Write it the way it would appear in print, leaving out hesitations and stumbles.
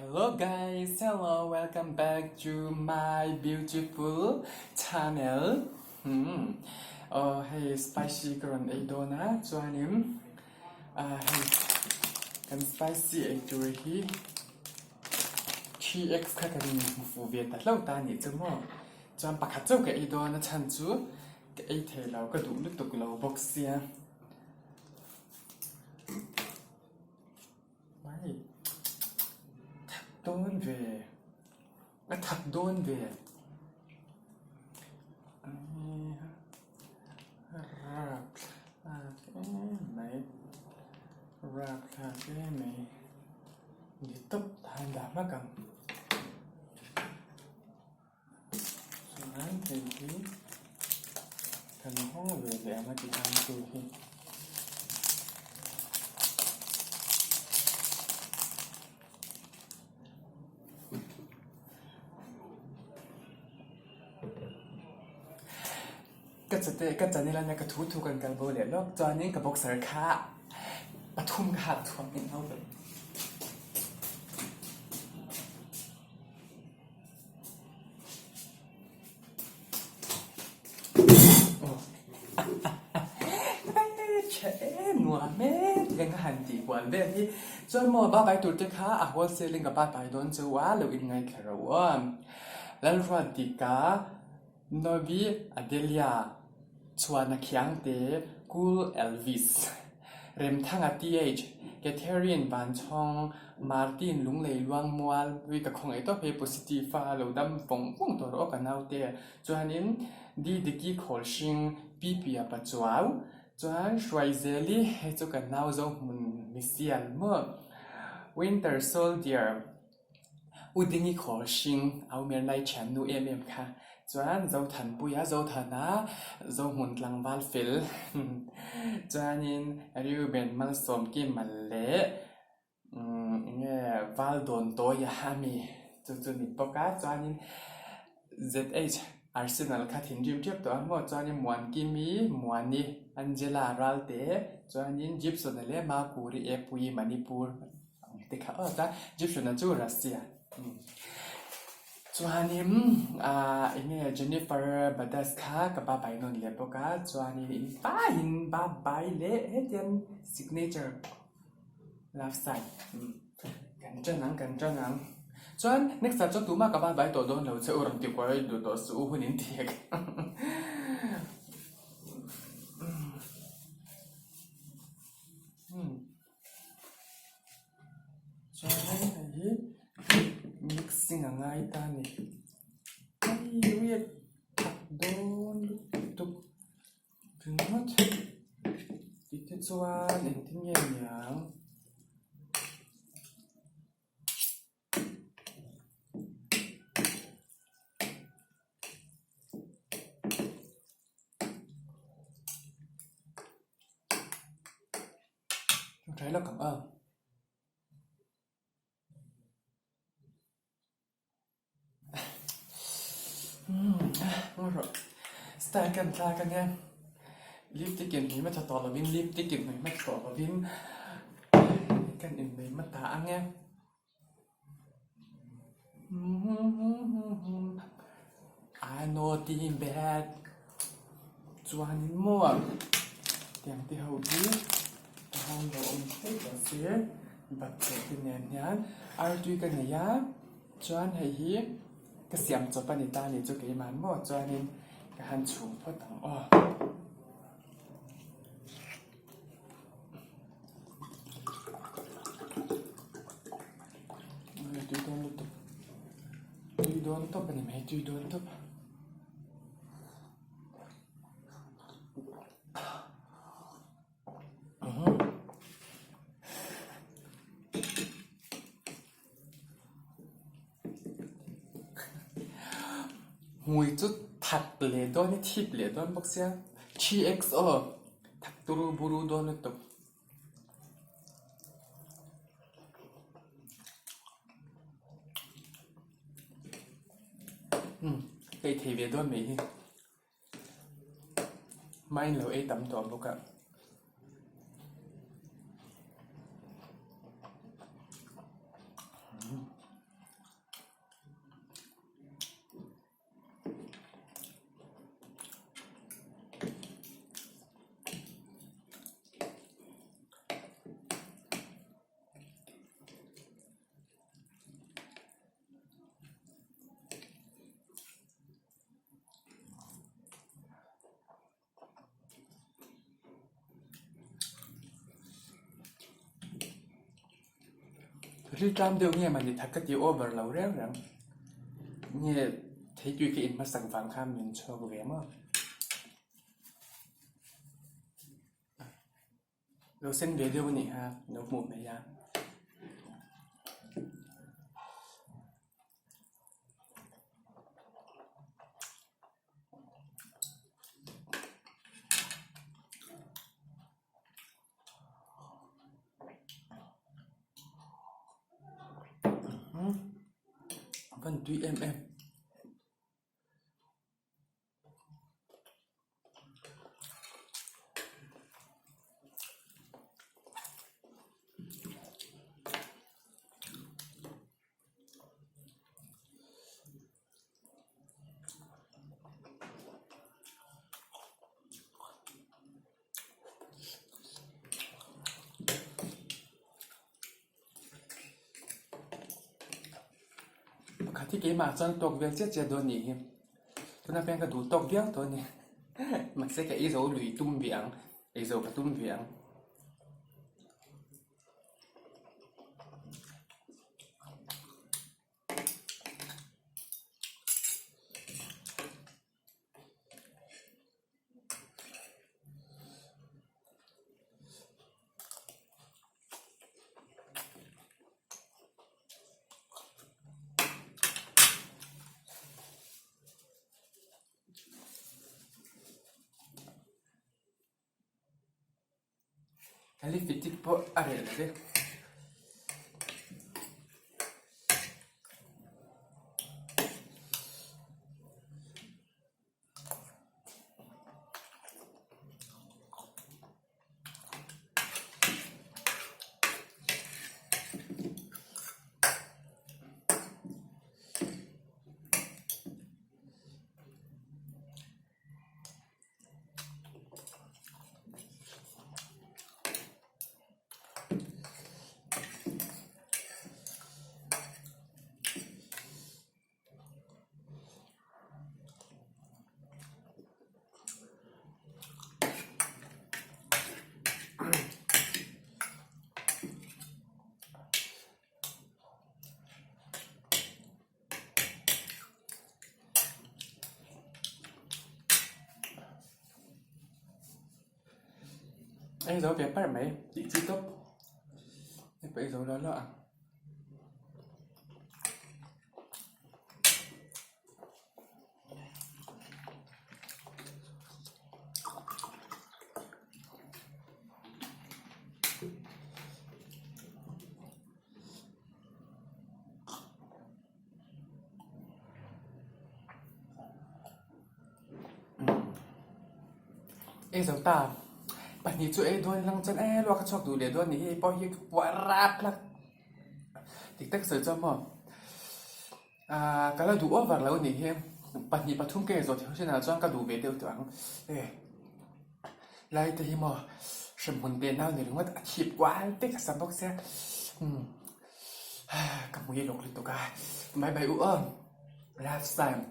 Hello guys, hello, welcome back to my beautiful channel. Hmm. Oh, hei spicy ka rawn ei dawn a, chuanin ah hei kan spicy ei tur hi 3x kha kan hmu fuh ve ta hlauh ta a nih chu maw. Chuan pakhat chauh ka ei dawn a chhan chu ka ei thei lo, ka duh lutuk lo bawk sia. Mai that dawn ve a that dawn ve rap thlak em mai rap thlak em mai ni tawp han dah hmak ang chuan hei hi kan hawng ve leh ang a ti ang tur hi. Ka chate ka channel ania ka thu thu kan kal bo leh lawk chuanin ka boxer kha pathum ka hak thuam eng ho ve. Nuam e tih ka han tih kual vel hi chuan maw ba bai tur te kha a wholesale in ka ba bai dawn chu a lo in ngaithla ro a Lalruat dika Novi Adelia Chhuana Khiangte Cool Elvis Remthanga TH Catherine Vanchhawng Martin Lunglei Luangmual ui ka khawngaih tawp hei positive a lo dam vawng vawng tawh rawh aw ka naute chuanin Didiki Khawlhring Pipia Pachuau chuan Hruaizeli hei chu ka nau zo hmun misial maw Winter Soldier U Dingi Khawlhring au mer nai thian nu em em kha chuan Zothanpuia Zothana Zohmun tlangval fel chuanin Reuben Malsawmkima leh Umm enge val dawn tawi a ha mi chu chu ni bawk a chuanin ZH Arsenal kha thinrim tep tawh a maw chuanin Muankimi Muani Angela Ralte chuanin Gibson-a leh Makuri Epui Manipur ang te kha aw chuan Gibson-a chu Russia chuanin ah enge Jennifer Badas kha ka ba bai nawn leh bawk a chuanin in vaiin ba bai leh hetiang signature. Love sign kan ṭan ang kan ṭan ang chuan next ah chuan tumah ka bye bye tawh dawn lo che u rawn ti kual duh tawh suh u hun in ti ang chuan hei hi mixing a ngai ta a ni hei riat tak dawn lutuk. Ringawt tih te chuan engtin nge niang try lawk ang aw. Style kan thlak ania lipstick in hmui hmasa tawh lovin lipstick in hmui hmasa tawh lovin kan inhmui hmasa ang e I know the bad chuanin maw tiang te ho hi ka hawng lo awm thei tawh se bakcheh te nen hian artui ka nei a. Chuan hei hi ka siam chawp a ni ta ni chu keimah maw chuanin ka han chhum phawt ang aw. Tui dawn lutuk tui dawn tawp a ni mai tui dawn tawp. Hmui chu that leh dawn i thip leh dawn bawk sia 3x aw that turu buru dawn lutuk. Umm ka ei thei ve dawn mai hi hmain lo ei tam tawh bawk a. Rilṭam deuh nge mah ni that ka ti over lo reng reng. Nge theitui ka in hmasak vang khan min chhuak ve maw? Lo sen ve deuh a nih kha lo hmuh hmel a. A van tui em em. Pakhat hi keimah chuan tawk vel chiah chiah dawn nih hi. Tuna pian ka duh tawk viau tawh a ni. Mahse ka ei zo lui tum ve ang, ei zo ka tum ve ang. Ka lipstick pawh a reh lo ve. Ei zo ve parh mai tih chi tawp hei pawh ei zo lo lo ang. Ei zo ta pahnih chu ei dawn lang chuan e luak a chhuak duh leh dawn nih hi hei pawh hi ka puah rap hlak dik tak sawi chuan maw ahh ka la duh over lo nih hi pahnih pathum ka inzawh theih hunah chuan ka duh ve deuh tawh ang e lai te hi maw hremhmun te nau ni ringawt a thip kual vek a sam bawk sia umm ka hmui lawk lutuk a bye bye u aw last time.